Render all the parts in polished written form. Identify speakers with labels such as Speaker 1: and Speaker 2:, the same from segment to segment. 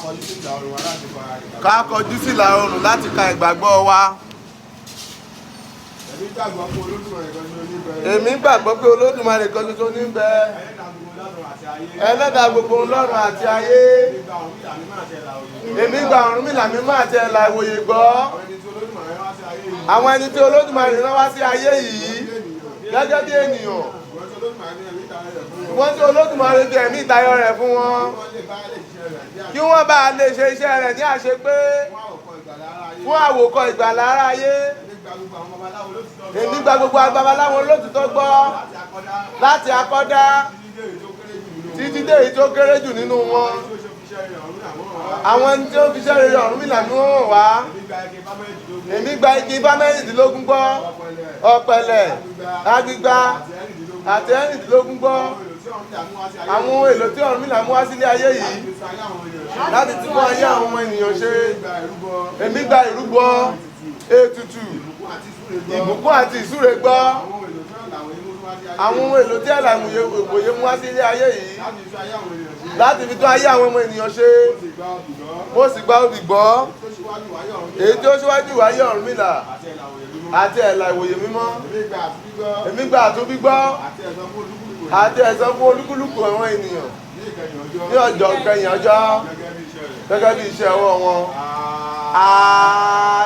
Speaker 1: Kọjú sí ìlà oòrùn wa láti fa ìgbàgbọ́.
Speaker 2: Ká kọjú sí ìlà oòrùn láti ka ìgbàgbọ́ wa.
Speaker 1: Èmi gbàgbọ́ pé Olódùmarè kan ṣoṣo ní bẹ.
Speaker 2: Èmi gbàgbọ́ pé Olódùmarè kan ṣoṣo ní bẹ.
Speaker 1: Ẹlẹ́dàá gbogbo lọ́run àti ayé.
Speaker 2: Ẹlẹ́dàá gbogbo lọ́run àti ayé.
Speaker 1: Èmi gba Ọ̀rúnmìlà mímọ́ àti ẹ̀là òye.
Speaker 2: Èmi gba Ọ̀rúnmìlà mímọ́ àti ẹ̀là ìwòye gbọ́.
Speaker 1: Àwọn ẹni tí Olódùmarè rán wá sí ayé yìí.
Speaker 2: Àwọn ẹni tí Olódùmarè rán wá sí ayé yìí gẹ́gẹ́ bí ènìyàn.
Speaker 1: Ṣùgbọ́n tí Olódùmarè fi ẹ̀mí ìtayọ rẹ̀ fún wọn.
Speaker 2: Wọ́n tí Olódùmarè fi ẹ̀mí ìtayọ rẹ̀ fún wọn.
Speaker 1: Kí wọ́n lè bá lè ṣiṣẹ́ rẹ̀
Speaker 2: Kí wọ́n bá lè ṣe iṣẹ́ rẹ̀ ní àṣepé
Speaker 1: fún àwòkọ́ ìgbàlà aráyé.
Speaker 2: Fún àwòkọ́ ìgbàlà aráyé.
Speaker 1: Èmi gba gbogbo àwọn babaláwo lótìtọ́ gbọ́.
Speaker 2: Èmi gba gbogbo babaláwo lótìtọ́ gbọ́.
Speaker 1: Láti akọ́dá.
Speaker 2: Láti akọ́dá
Speaker 1: Títí dé èyí tó kéré jù nínú wọn.
Speaker 2: títí dé èyí tó kéré jù nínú wọn.
Speaker 1: Àwọn ẹni tí ó fi iṣẹ́ rere Ọ̀rúnmìlà ní wọ́n wá.
Speaker 2: Àwọn ẹni tí ó fi iṣẹ́ rere Ọ̀rúnmìlà ní wọ́n wá.
Speaker 1: Èmi gba ike ifá mẹ́rìndínlógún gbọ́.
Speaker 2: Èmi gba igi ifá mẹ́rìndínlógún gbọ́.
Speaker 1: Ọ̀pẹ̀lẹ̀.
Speaker 2: Ọ̀pẹ̀lẹ̀,
Speaker 1: Agbígba.
Speaker 2: Àti ẹ̀rìndínlógún
Speaker 1: Àti ẹ̀rìndínlógún gbọ́.
Speaker 2: Àwọn ohun èlò tí Ọ̀rúnmìlà mú wá sí ayé.
Speaker 1: Àwọn ohun èlò tí Ọ̀rúnmìlà mú wá sílé ayé yìí
Speaker 2: Láti fi tún ayé àwọn ènìyàn ṣe.
Speaker 1: láti tún fún ayé àwọn ọmọ ènìyàn ṣe.
Speaker 2: Èmi gba ìrúbọ.
Speaker 1: Èmi gba ìrúbọ, ètùtù,
Speaker 2: Ìbùkún àti ìsúre gbọ́.
Speaker 1: ìbùkún àti ìsúre gbọ́.
Speaker 2: Àwọn ohun èlò tí ẹ̀là ìwòye
Speaker 1: Àwọn ohun èlò tí ẹ̀là ìwòye mú wá sílé ayé yìí
Speaker 2: Láti fi tún ayé àwọn ènìyàn ṣe.
Speaker 1: láti fi tún ayé àwọn ọmọ ènìyàn ṣe.
Speaker 2: Mo sì gba obì gbọ́.
Speaker 1: Mo sì gba obì gbọ́.
Speaker 2: Èyí tó ṣíwájú ìwáyé Ọ̀rúnmìlà
Speaker 1: Èyí tó ṣíwájú ìwáyé Ọ̀rúnmìlà
Speaker 2: Àti ẹ̀là ìwòye mímọ́.
Speaker 1: àti ẹ̀là ìwòye mímọ́.
Speaker 2: Èmi gba àtúnbí gbọ́.
Speaker 1: Èmi gba àtúnbí gbọ́
Speaker 2: Àti ẹ̀san fún olúkúlùkù
Speaker 1: àti ẹ̀san fún olúkúlùkù àwọn ènìyàn
Speaker 2: ní ìkẹyìn ọjọ́.
Speaker 1: ní ọjọ́ ìkẹyìn ọjọ́
Speaker 2: Gẹ́gẹ́ bí iṣẹ́ rẹ̀.
Speaker 1: gẹ́gẹ́ bí iṣẹ́ ọwọ́ wọn.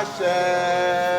Speaker 1: Àṣẹ.